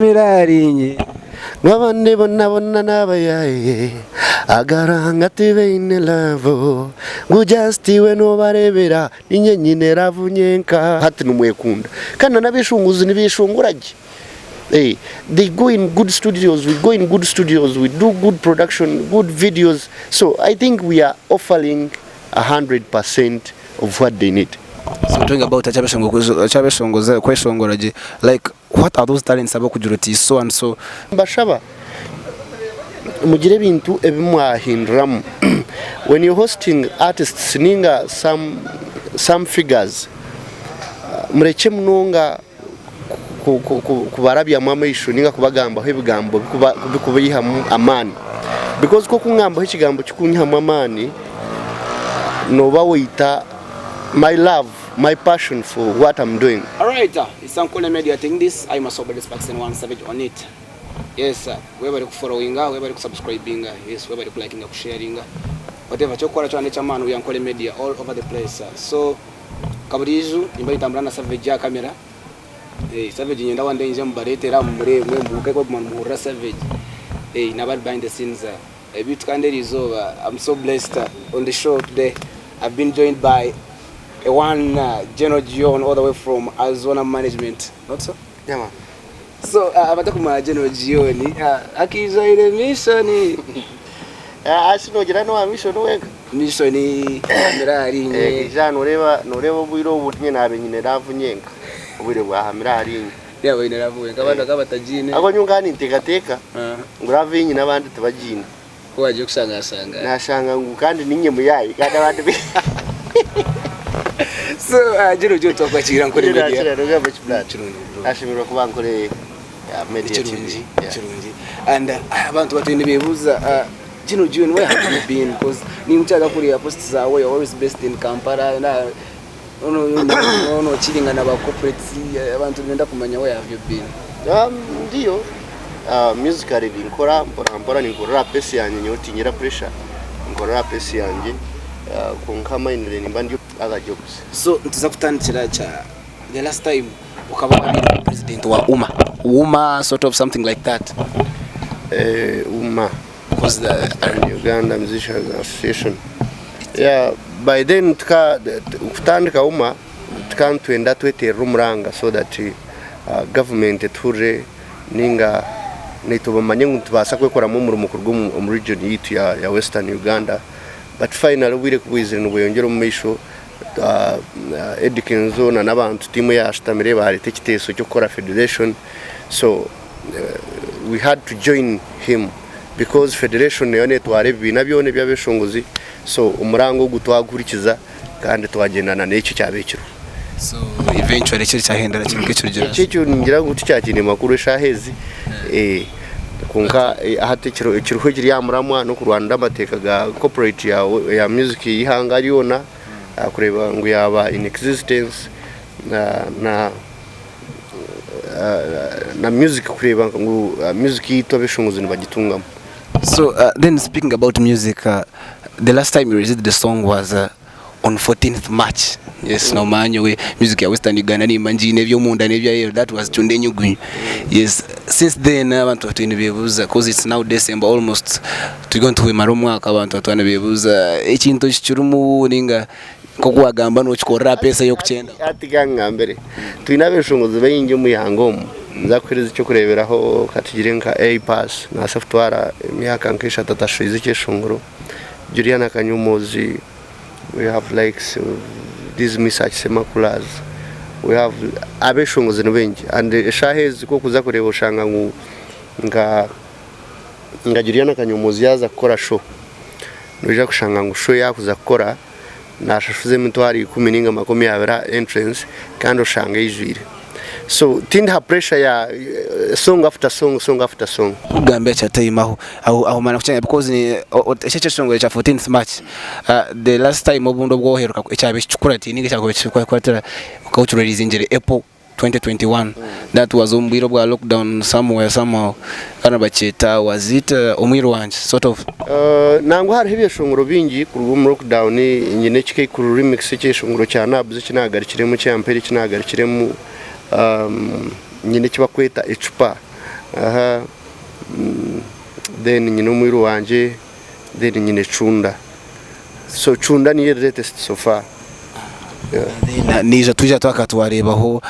Miraarinye ngu abandi bona bona n'abayaaye Agaranga tibaine love ngu just iwe nobareebera ninye nyine love nyenka. Hati nimwekunda kandi na n'abeshongozi nibeshongora gye eh they go in good studios we go in good studios we do good production good videos so I think we are offering 100% of what they need. So talking about akyabeshongoza kweshongora gye like What are those talents abarikugira oti so and so. Mbashaba mugire ebintu ebi mwahinduramu when you hosting artists ninga some some figures murekye munonga kubarabyamu amaisho ninga kubagambaho ebigambo bikubihamu amaani because ku okungambaho ekigambo kikunyihamu amaani noba waita my love my passion for what am doing. Alright, it's Ankole Media thing this, I Masoba this Paxton one savage on it. Yes, sir. Webale ku followinga, webale ku subscribinga, yes, webale ku likinga, ku sharinga. Whatever kyokora kyona eky'amaani we Ankole Media all over the place. Sir. So kaburiijo nimba nitambura na Savage aha camera. Hey, Savage nyenda one day nje mubareetera mumurebe mwe muhuke kweguma nimuhurira Savage. Hey, nabari behind the scenes. Sir. Ebeitu kandi eriizooba I'm so blessed on the show today. I've been joined by a one General Gion all the way from Azona Management. Not so? Yeah, man. So uh, abatakumanya General Gion uh, akiijaire mission. Asi nogira n'owa mission wenka. Mission hamira ahari inye. Eh, ija noreeba noreeba obwire obu tinye naabe nyine love nyenka. Obwire bwahamira ahari inye. Yaaba oine love wenka abandi bakaba batagiine. Ahabw'okuba nyowe nkaba ninteekateeka ngu love ei nyine abandi tibagiine. Ku wagiye kushangasanga. Nashanga ngu kandi niinye muyaayi kandi abandi be. So gira ogire oti wakwakiira Ankole Media. Nashemererwa kuba Ankole Media TV. Nikirungi, nikirungi. And abantu batwire nibebuuza Gino June where have you been? Because ninkyaza kureeba post zaawe you're always based in Kampala na no chillinga na ba corporates abantu nibenda kumanya where have you been? Ndiyo musically ninkora mpora mpora ninkorera aha pace yangye nyowe tinyine pressure ninkorera aha pace yangye kwonka mainly nimba ndi other jobs. So nituza kutandikira kya the last time okaba wabaire president wa UMA, UMA sort of something like that. UMA Uganda Musicians Association yeah by then tuka kutandika UMA tukaba nitwenda tweterere omuranga so that government etuhurire ninga naitwe bamanye ngu nitubaasa kwekoramu omurimo kuruga omu region yaitu ya Western Uganda but finally obwire kubwizire nibweyongyera omu maisho Eddy Kenzo na n'abantu tiimu eyashutamire bareeta ekiteeso ky'okukora federation so we had to join him because federation neyo netwara ebibiina byona eby'abeshongozi so omuranga ogu twaguhurikiza kandi twagyenda na n'ekyo ekyaba ekiriho. So eventually ekyo kyahendera kiri nk'ekirugire Ekyo ekyo ningira ngu tikyakiine makuru eshaaha ezi kwonka hati ekiriho ekiri aha muramwa n'okurwanira amateeka ga corporate ya music y'eihanga ryona kureeba ngu yaaba in existence na na music kureeba ngu music yaitu abeshongozi nibagitungamu. So then speaking about music, the last time you released the song was on 14th March. Yes, nomanya nyowe music ya Western Uganda nimba ngiine eby'omunda n'eby'aheeru that was Chunda Enyugunyu. Yes, since then abantu batwire nibeebuuza cause it's now December almost turiyo nituhwemara omwaka abantu batwire nibeebuuza ekintu eki kirimu ninga Nk'oku waagamba nookikorera aha peesa y'okukyenda. Hati ka nkugambire, twine abeshongozi baingi omu ihanga omu, ninza kukuheereza eky'okureeberaho ka tugire nka A Pass naabaasa kutwara emyaka nk'eshatu atashohoize ekyeshongoro, Juliana Kanyomozi, we have likes of these Mesach Semakulas, we have abeshongozi ni baingi and eshaaha ezi ku orikuza kureeba oshanga ngu nka nka Juliana Kanyomozi yaaza kukora show, noija kushanga ngu show ei arikuza kukora nashashuza emitwaro ikumi ninga 20 aha entrance kandi oshanga eijwire so tindiha pressure ya song after song song after song. Kugambira kyatayimu aho aho aho mara kukyanya because eki ekyeshongoro kya 14th March the last time obundi obu oheruka ekyabaire kikukuratiire ninga ekyakubaire okaba okireleasingire April 2021 that was omu bwire obwa lockdown somewhere somehow kandi bakyeta was it omwiru wangye sort of. Nangwa hariho ebyeshongoro bingi kuruga omu lockdown nyine ekikaikuru remix ekyeshongoro kya Nabs eki nagarukiremu ekya Mpere eki nagarukiremu nyine eki bakweta ecupa. Aha then nyine omwiru wangye then nyine Cunda. So Cunda niyo eri latest so far. Naija twija twaka twareebaho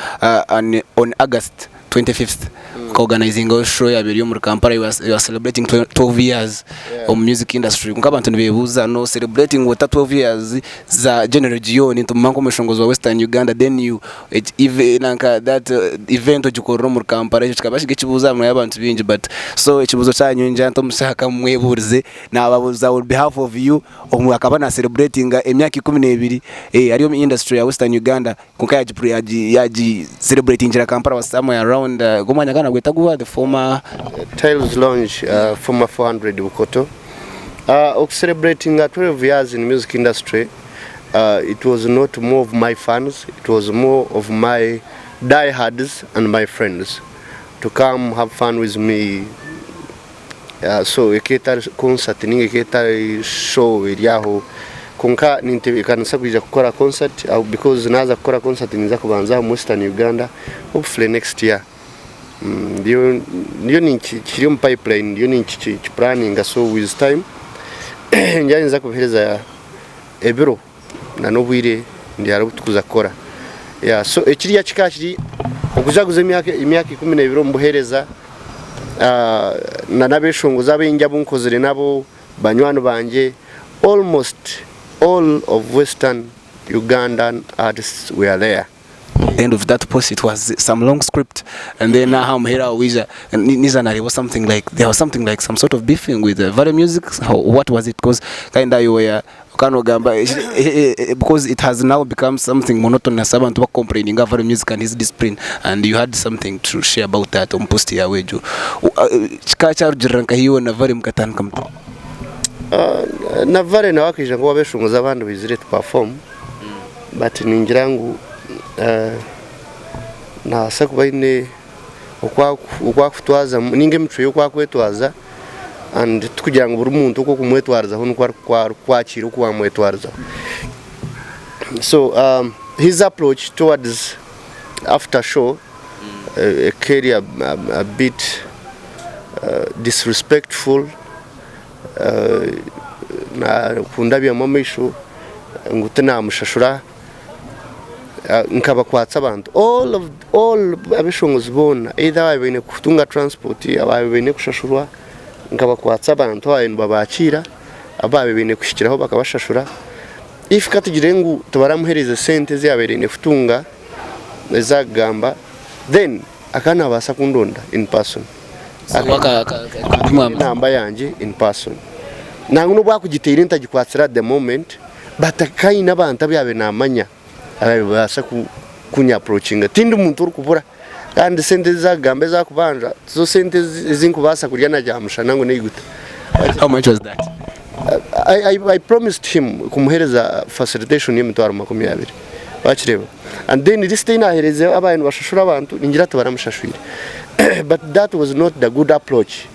on August 25th okaorganizingaho show eyabaire eri omuri Kampala you are celebrating 12 years omu music industry kwonka abantu nibebuuza no celebrating ota 12 years za General Gion nitumumanya nk'omushongozi wa Western Uganda then you nanka that event ogikorera omuri Kampala ekyo kikaba kiri ekibuuzo aha minwa y'abantu baingi but so ekibuuzo kyanyu ningira nti omushaho kamwebuurize nababuuza on behalf of you Omu akaba na celebratinga emyaka 12 ari omu industry ya Western Uganda kwonka yagi celebratingira Kampala was somewhere around ogwo omwanya gaba nagweta guha the former Tiles Lounge former 400 Bukoto. Oku celebratinga 12 years in music industry it was not more of my fans, it was more of my diehards and my friends to come have fun with me. So ekaba etari concert ninga ekaba etari show eri aho kwonka nintebeekanisa kwija kukora concert because naaza kukora concert ninza kubanza aha omu Western Uganda hopefully next year. Ndiyo ndiyo kiri omu pipeline ndiyo ninkipuraninga so with time ndyaba ninza kubiheereza ebiro na n'obwire ndyara obu turikuza kukora. So ekiriya kikaba kiri okujaguza emyaka 12 omu buheereza. Na n'abeshongozi abaingi abu nkozire nabo, banywani bangye, almost all of western Ugandan artists were there. The end of that post it was some long script and then aha muheru aho waija niija nareeba something like there was something like some sort of beefing with Valley Music what was it because kinda you were Okaba nogamba because it has now become something monotonous abantu bakucomplaininga Valley Music and his discipline and you had something to share about that omu post yaawe egyo. Kikaba kyarugirira nkahi iwe na Valley mukatandika muta? Na Valley nawe akaija nk'owabeshongozi abandi baizire to perform but ningira ngu nabaasa kuba aine oku akutwazamu ninga emicwe ye oku akwetwaza and tikugira ngu buri muntu oku orikumwetwarizaho nikwo arikukwakiira oku wamwetwarizaho. So his approach towards after show ekaba eri a bit disrespectful, kundabyamu amaisho ngu tinamushashura. Nkabakwatsa abantu all of all abeshongozi boona either ababaire baine kutunga transport, ababaire baine kushashurwa nkabakwatsa abantu ababaire nibabakiira, ababaire baine kuhikiraho bakabashashura. If katugire ngu tibaramuhereze sente ezi yabaire aine kutunga ezi akugamba then akaba nabaasa kundonda in person. Enamba yangye in person. Nangwa n'obu akugiteire ntagikwatsire at the moment. But ka haine abantu abu yaabaire naamanya abaabaire nibabaasa kunyapurokinga. Tindi muntu orikubura kandi sente ezi arikugamba ezi arikubanja tizo sente ezi ndikubaasa kurya na ryamushana ngu neiguta. How much was that? I promised him kumuheereza facilitation y'emitwaro 20. Wakireeba? And then list ei naaheereize abaabaire nibashashura abantu ningira tibaramushashwire. But that was not the good approach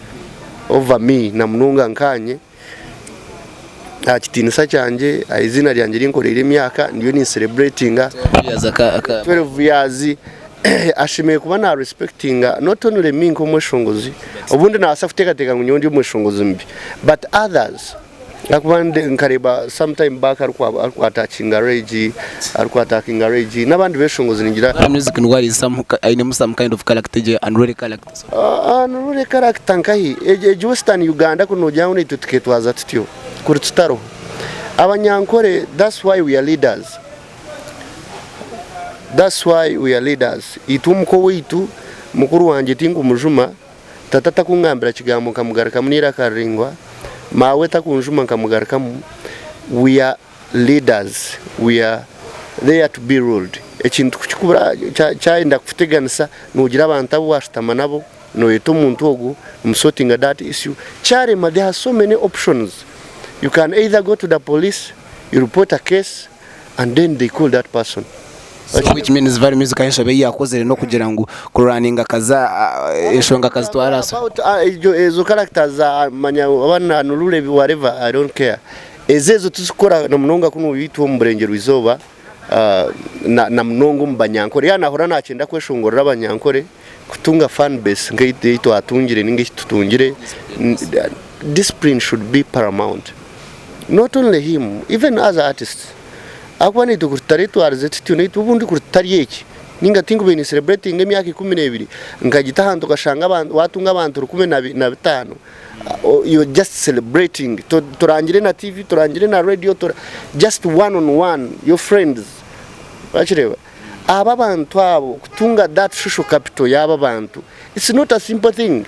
over me na munonga nkaanye. Aha kitiinisa kyangye, aha iziina ryangye eri nkoreire emyaka ndiyo ni celebratinga 12 years ashemereire kuba na respectinga not only me nk'omweshongozi obundi nabaasa kuteekateeka ngu nyowe ndi omweshongozi mubi but others ahakuba nkareeba sometime back ariku attackinga Ray G ariku attackinga Ray G n'abandi beshongozi ningira Music ngu ainemu some kind of character egyo unruly character. Unruly character nkahi? Egi western Uganda kuri nogira ngu naitwe tuketwaza tutyo kuri tutariho. Abanyankore that's why we are leaders. That's why we are leaders. Itwe omuka owaitu mukuru wangye tinkumujuma, tata takungambira kigambo nkamugarukamu n'eiraka riraingwa, maawe takunjuma nkamugarukamu, we are leaders we are there to be ruled ekintu kukikubura kyayenda kukuteganisa nogira abantu abu washutama nabo noyeta omuntu ogwo omusotinga that issue kyarema there are so many options you can either go to the police you report a case and then they call that person. So which means Valley Music enshobe ei yakozire n'okugira ngu kurunninga akaza enshonga akazitwara aha. About ezo characters za manya oba nanurure whatever I don't care. Ezo ezo tizikukora na munonga kunu itwe omu burengyerwa izooba na munonga omu banyankore. Yaaba naahurira naakyenda kweshongorera abanyankore Kutunga fan base nk'ei twatungire ninga ei tutungire, discipline should be paramount. Not only him, even other artists. Ahakuba naitwe kuri tutaretwarize tutyo, naitwe obundi kuri tutari eki, ninga tinkubaire ni celebratinga emyaka 12 nkagita ahantu okashanga abantu, watunga abantu 15, you're just celebrating. Torangire na TV, torangire na radio, just one on one, your friends. Wakireeba? Abo abantu abo kutunga that social capital yaabo abantu it's not a simple thing.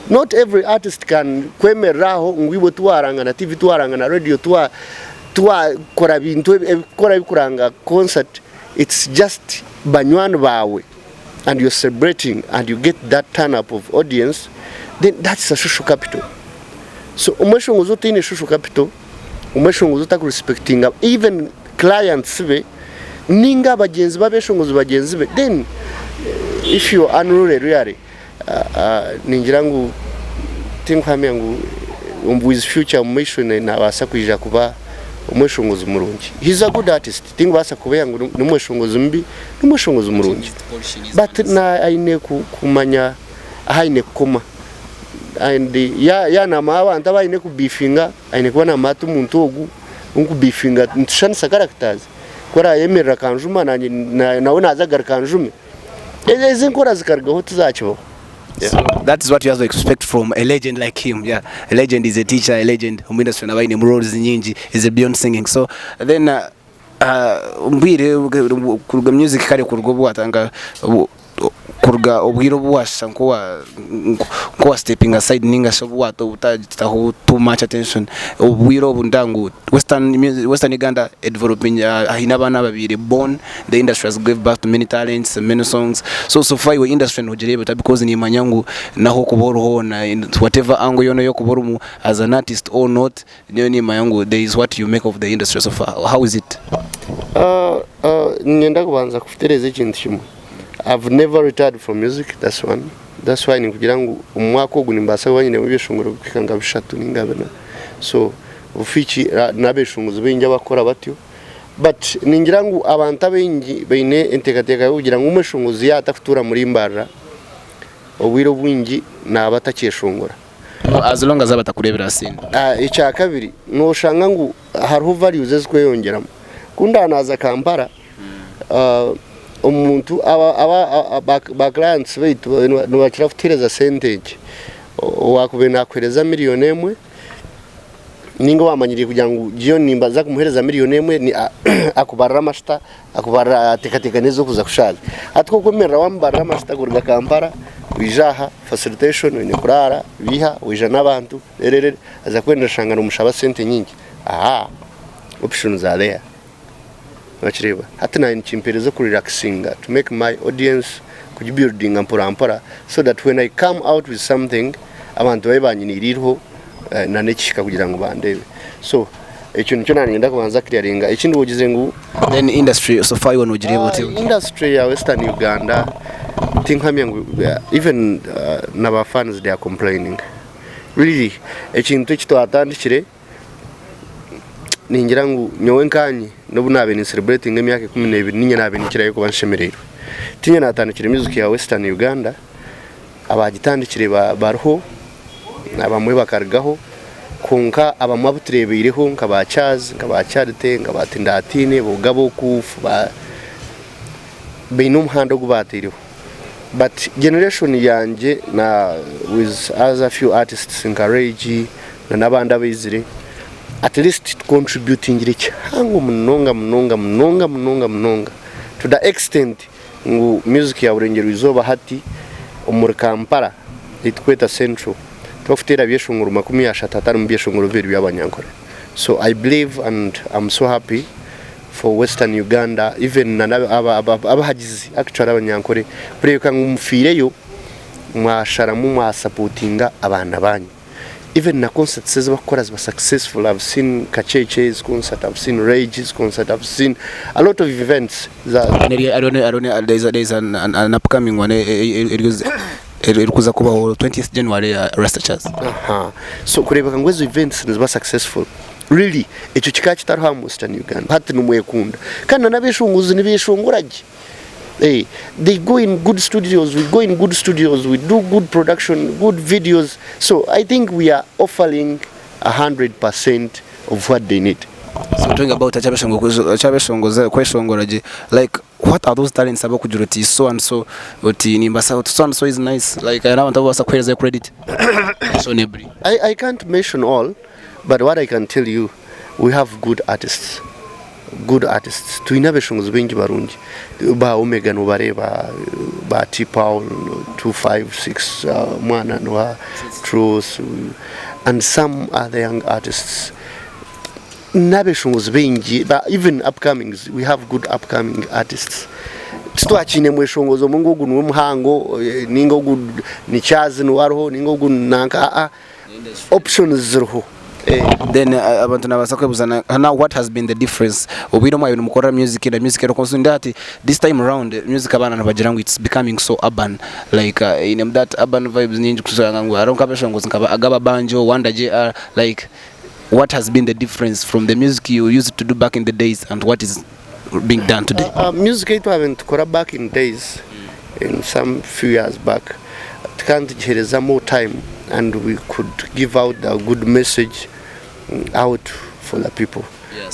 Not every artist can kwemerera aho ngu iwe tiwaranga na TV tiwaranga na radio tiwa tiwakora bintu ebikukora ebikuranga concert it's just banywani baawe and you're celebrating and you get that turn up of audience then that's a social capital. So omweshongozi otaine social capital Omweshongozi otakurespectinga even clients be ninga bagyenzi be abeshongozi bagyenzi be then if you are unruly really ningira ngu tinkuhamya ngu with future omu maisho nabaasa kwija kuba omweshongozi murungi. He is a good artist tinkubaasa kubeha ngu nomweshongozi mubi nomweshongozi murungi but aine kumanya ahu aine kukoma. And yaaba naamanya abantu abu aine kubiifinga, aine kuba naamanya ati omuntu ogu ou nkubiifinga nitushuushanisa characters, ku araayemerera akanjuma naanye nawe naaza kugaruka anjume. Ezo enkora zikarugaho tizaakibaho. So that is what you have to expect from a legend like him. Yeah, a legend is a teacher, a legend omu industry naba aine roles nyingi is a beyond singing. So then Mbwire kuruga music kare kuruga obu watandika kuruga obwire obu washusha nkowa stepping aside ninga shi obu otagitaho too much attention obwire obu nda ngu western music western Uganda edevelopingire haine abaana ababaire born the industry has gave birth to many talents many songs so so far iwe industry nogireeba ota because nimanya ngu nahu okuba ori hoona whatever angle yoona eyokuba orimu as an artist or not Nyowe nimanya ngu there is what you make of the industry so far. How is it? Niinyenda kubanza kutereeza ekintu kimwe. I've never retired from music, that's one. That's why ninkugira ngu omu mwaka ogu nimbaasa kuba nyinemu ebyeshongoro birikuhika nka bishatu ninga bina. So obufiiki n'abeshongozi baingi abakukora batyo. But ningira ngu abantu abaingi baine enteekateeka y'okugira ngu omweshongozi yaaba atakutuura muri Mbarara, obwire obwingi naaba atakyeshongora. As long as abatakureebera aha sente. Ekyakabiri, noshanga ngu hariho values ezikweyongyeramu. Ku ndanaaza Kampala, omuntu ba clients baitu nibakira kutuheereza sente nkye. Owaakubaire naakuheereza miriyoni emwe, ninga owamanyiriire kugira ngu Gion nimbaza kumuheereza miriyoni emwe, akubarira amashuta, akubarira ateekateeka n'ez'okuza kushaaza. Hati ku okwemerera wamubarira amashuta kuruga Kampala kwija aha, facilitation oine kuraara, biiha, waija n'abantu rererere aza kwenda ashanga nomushaba sente nyingi ahaa options are there wakireeba. Hati naanye nikimpeereza okurelaxinga to make my audience kugibuildinga mpora mpora so that when I come out with something abantu babe banyiniire eiriho na n'ekihika kugira ngu bandeebe. So ekyo nikyo naanye niinyenda kubanza clearinga. Ekindi ogizire ngu. Then industry so far iwe nogireeba ota? Industry ya western Uganda tinkuhamya ngu even na ba fans they are complaining really ekintu eki twatandikire ningira ngu nyowe nkanye nobu nabaire ni celebratinga emyaka 12 ninye nabaire ninkirayo kuba nshemereirwe. Tinye natandikire music ya western Uganda abagitandikire bariho abamwe bakarugaho kwonka abamwe abu tureebeireho nka ba Charles, nka ba Charity, nka ba Tindatiine, Bogaba Okuufu baine omuhanda ogu baataireho but generation yangye na with other few artists nka Ray G na n'abandi abaizire at least tukontributingire kihango munonga munonga munonga munonga munonga to the extent ngu music ya Burengyerwa Izooba hati omuri Kampala ei turikweta Central tibarikuteera byeshongoro 30 hatarimu byeshongoro bibiri by'Abanyankore. So I believe and am so happy for Western Uganda even na abahagizi actually Abanyankore kureebeka ngu mufiireyo mwasharamu mwasapotinga abaana baanyu. Even na concerts ezi barikukora ziba successful, I've seen Kacheche's concert, I've seen Regis concert, I've seen a lot of events za There is an upcoming one erikuza kubaho 20th January ya Rasta Charles. Aha. So kureebeka ngu ezo events niziba successful really ekyo kikaba kitariho aha mu Western Uganda. Hati nimwekunda kandi na n'abeshongozi nibeshongora gye. Eh, they go in good studios, we go in good studios, we do good production, good videos. So I think we are offering 100% of what they need. So talking about akyabeshongoza kweshongora gye like what are those talents abakugira oti so and so oti nimbasa oti so and so is nice like hariho abantu abu baasa kuherezayo credit so nebri I, I can't mention all, but what I can tell you, we have good artists. Good artists. Twine abeshongozi baingi barungi. Ba Omega nobareeba, ba T Paul, 256, uh, mwana noha Truth, and some other young artists. N'abeshongozi baingi, ba, even upcomings, we have good upcoming artists. Titwakiine mweshongozi omwe ngu ogu niwe muhango, eh, ninga ogu ni Charles niwe ariho, ninga ogu nanka, aa, options ziriho. Eh. Then abantu nabaasa kwebuuza na now what has been the difference obwire obu mwabaire nimukora music na music eriho hati this time round music abaana nibagira ngu it's becoming so urban like einemu that urban vibes nyingi kushanga ngu hariho nk'abeshongozi nka ba Agaba Banjo, Wonder JR like what has been the difference from the music you used to do back in the days and what is being done today? Music ei twabaire nitukora back in days in some few years back tukaba nitugiheereza more time and we could give out a good message out for the people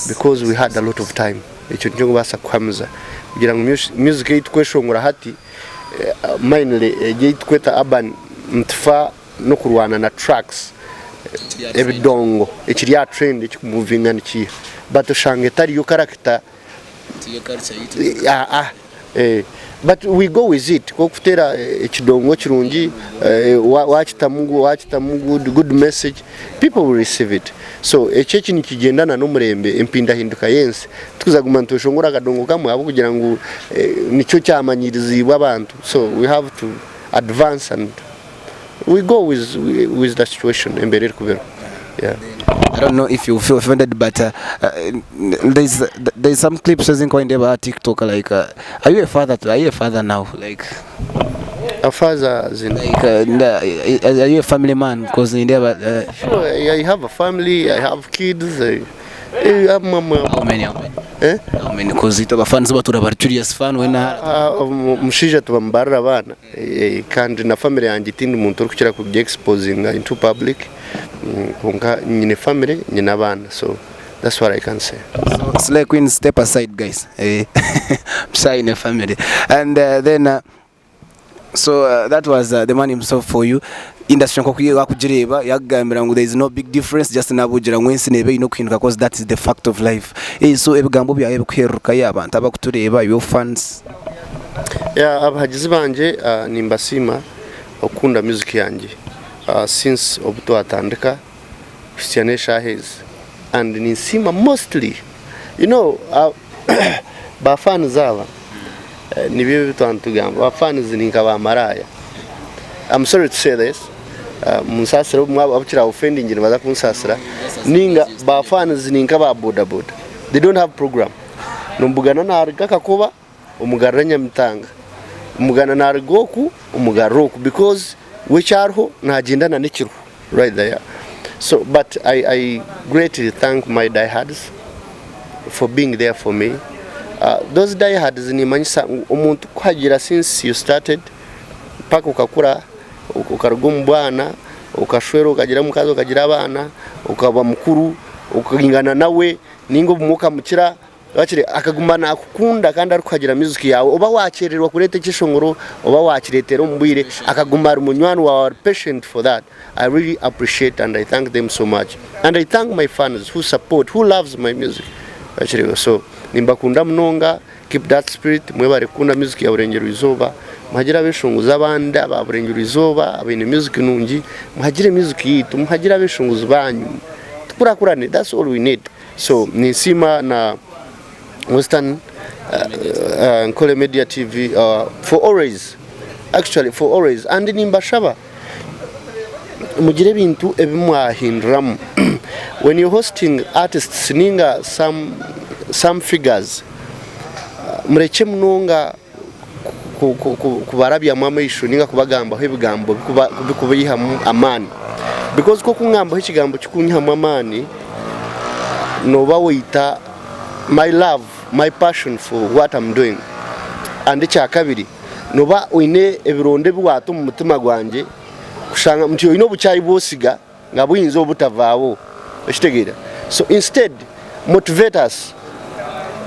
because we had a lot of time ekyo nikyo nkubaasa kuhamiza kugira ngu music ei tukweshongora hati mainly egi ei tukweta urban nitufa n'okurwana na tracks ebidongo ekiri aha trend ekikumovinga nikiiha but oshanga etariyo character ah, eh, but we go with it kokuteera ekidongo kirungi wakitamu wakitamu good, good message people will receive it so ekyo eki nikigyendana n'omurembe empindahinduka y'ensi tukuza kuguma nitweshongora akadongo kamwe ahabw'okugira ngu nikyo kyamanyiriziibwe abantu so we have to advance and we go with, with the situation embeera erikuba eriho yeah. I don't know if you feel offended but there's there's some clips ezinkuba nindeeba aha TikTok like are you a father are you a father now like A father as in like are you a family man because nindeeba Sure, I have a family, I have kids. I, I'm, I'm, how many how many eh? how many cause itwe abafans batura bari curious fan wena Ah, omushaija tubamubarira abaana eh, kandi na family yangye tindi muntu orikukira kugi exposinga into public kwonka nyine family nyine abaana so that's what I can say. So Slay Queen step aside guys eh Msai in a family and then so that was the man himself for you industry nkoku wakugireeba yakugambira ngu there is no big difference just nabugira ngu ensi neeba eine okuhinduka cause that is the fact of life eh, so ebigambo byawe ebikuherurukayo abantu abakutureeba your fans Yeah, abahagizi bangye nimbasiima okukunda music yangye since obu twatandika kuhitsya n'eshaaha ezi and ninsiima mostly you know ba fans aba nibyo ebi twaba nitugamba ba fans ni nka ba maraaya I'm sorry to say this munsaasire obumwe abu kira offending nibaza kunsaasira ninga ba fans ni nka ba boda boda they don't have program nomubugana naruga Kakoba omugarura Nyamitanga, omugana naruga oku omugarura oku because we ekyariho nagyenda na n'ekiriho right there so but I, I greatly thank my diehards for being there for me those diehards nimanyisa ngu omuntu kuhagira since you started paka okakura okaruga omu bwana okashwera okagira omukazi okagira abaana okaba mukuru okaingana nawe ninga obumwe okamukira Wakiri akaguma nakukunda kandi arikuhagira music yaawe oba wakyererwa kureeta ekyeshongoro oba wakireetera omu bwire akaguma ari munywani waawe ari patient for that I really appreciate and I thank them so much and I thank my fans who support who loves my music wakiri so nimbakunda munonga keep that spirit mwebare kukunda music ya Burengyerwa Izooba muhagire abeshongozi abandi aba Burengyerwa Izooba abaine music nungi muhagire music yaitu muhagire abeshongozi banyu tukurakurane that's all we need. So ninsiima na Western Nkole Media TV for always actually for always and nimbashaba mugire ebintu ebi mwahinduramu when you hosting artists ninga some, some figures murekye munonga kubarabyamu amaisho ninga kubagambaho ebigambo bikubihamu amaani because ku okungambaho ekigambo kikunyihamu amaani noba waita my love, my passion for what am doing. And ekyakabiri noba oine ebironda ebi waata omu mutima gwangye kushanga nti oine obukyayi obu osiga nga buyinza obutavaaho okitegeera so instead motivate us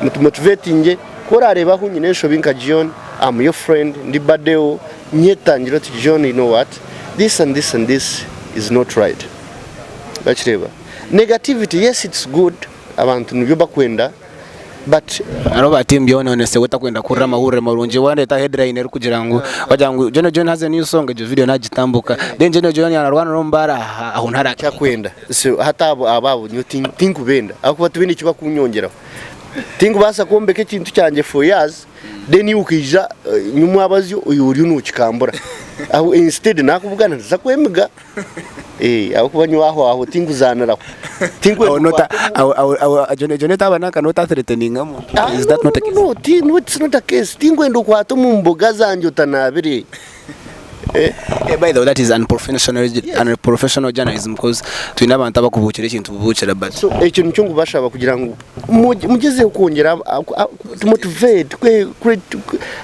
mutumotivatingye ku orareeba ahu nyine enshobi nka John am your friend ndi badewo nyeta ngire oti John you know what this and this and this is not right wakireeba negativity yes it's good abantu nibyo bakwenda but Hariho ba team byononese we takwenda kuhurira amahurire marungi wareeta headline erikugira ngu bagira ngu General John has a new song egyo video nagitambuka then General John yararwana n'omubaara aha aho ntara kyakwenda so hati abo abo abo nyowe tin- tinkubenda ahakuba tibaine eki bakunyongyeraho tinkubaasa kwombeka ekintu kyangye for years then iwe okaija eh, nyomwabazyo oyo oriyo nokikambura aho instead nakubugana nza kwemiga Eh, ahabw'okuba nyowe aho aho tinkuzaaniraho. Tinkwenda Aho nota kukwata aho aho aho John John taba nanka nota threateninga omuntu. Ah, Is that no, not a no, case? no, ti, no, it's not a case. Tinkwenda okwata omu mboga zangye otanaabire. Eh, Eh, by the way, that is unprofessional, unprofessional journalism because twine abantu abakubuukira ekintu bubuukira but So ekyo nikyo nkubashaba kugira ngu mu- mugyezeho kwongyera to motivate kwe- kwe-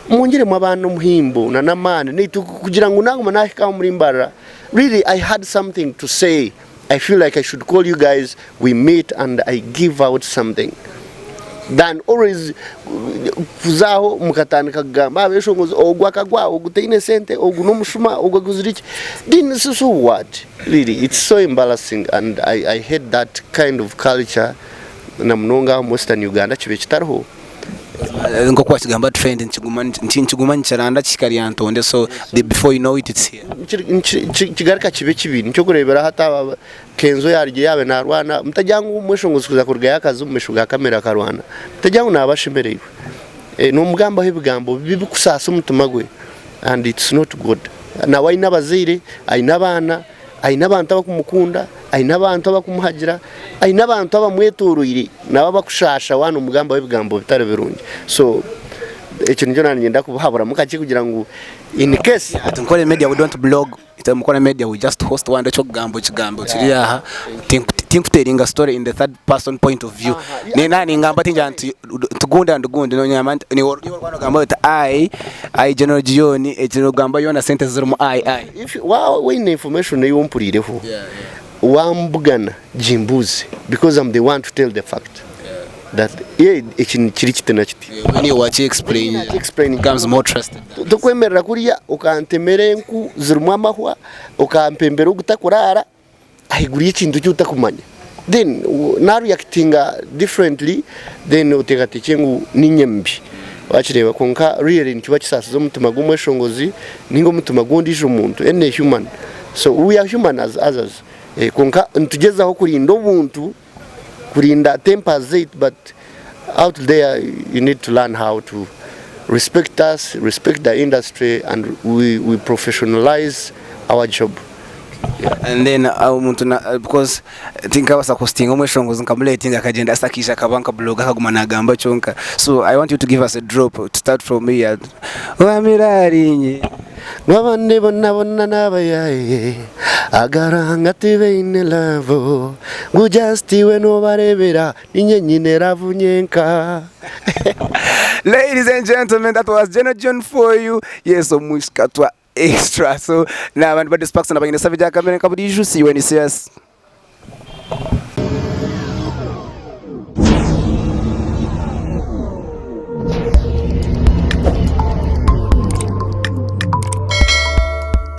mwongyeremu abaana omuhimbo na n'amaani naitwe kugira ngu naguma nahika aho omuri Mbarara really I had something to say I feel like I should call you guys we meet and I give out something than always kuzaho mukatandika kugamba abeshongozi ogu akagwa ogu taine sente ogu n'omushuma ogu aguzire iki then so, so what really it's so embarrassing and I, I hate that kind of culture na munonga omu Western Uganda kibe kitariho. Nk'oku wakigamba trend nikiguma nikiguma nikiranda kihika Lyantonde so the before you know it it's here. Kigaruka kibe kibi nikyo kurebera hati aba Kenzo yarugire yabe narwana mutagira ngu omweshongozi kuza kurugayo akaza omu maisho ga kamera akarwana mutagira ngu naba ashemereirwe nomugambaho ebigambo bibi bikusaasa omutima gwe and it's not good nawe aine abazaire aine abaana Aine abantu abakumukunda, aine abantu abakumuhagira, aine abantu abamwetoroire nabo abakushaasha waaba nomugambaho ebigambo bitari birungi. So ekyo nikyo naaba niinyenda kubahaburamu kakye kugira ngu in case. At Nkore Media we don't blog, itwe Mukore Media we just host wayenda eky'okugamba okigambe okiri aha, tinkuteringa story in the third person point of view. Naaba ningamba tingira nti gundi and gundi, nonyamba nti niiwe orikuba nogamba oti I, I General Gion, eki nogamba yoona sente zirimu I, I. If waaba oine information ei ompuriireho wambugana gimbuuze because I'm the one to tell the fact that yeah, eki kiri kiti na kiti. When you watch explain, Explain. becomes more trusted. Tokwemerera kuriya okantemera enku zirimu amahwa okampembera ogutakuraara ahaiguru y'ekintu eki otakumanya then nareactinga differently then oteekateekye ngu niinye mubi wakireeba kwonka really nikiba kisaasize omutima gw'omweshongozi ninga omutima gw'ondiijo muntu any human so we are human as others kwonka nitugyezaho kurinda obuntu kurinda tempers zaitu but out there you need to learn how to respect us, respect the industry and we, we professionalize our job. And then omuntu na because tinkabasa kuhostinga omweshongozi nkamuletinga akagyenda hasi akaija akaba nka blogger akaguma nagamba kyonka so I want you to give us a drop to start from here Wamirarinye Ngu abandi bonabona n'abayaaye Agaranga tibaine love Ngu just iwe nobareebera Ninye nyine love nyenka. Ladies and gentlemen, that was General John for you. Yes, omwishikatwa extra. So, n'abandi ba Sparks na Banyine Savage akamere nka burijo. See you when you see us.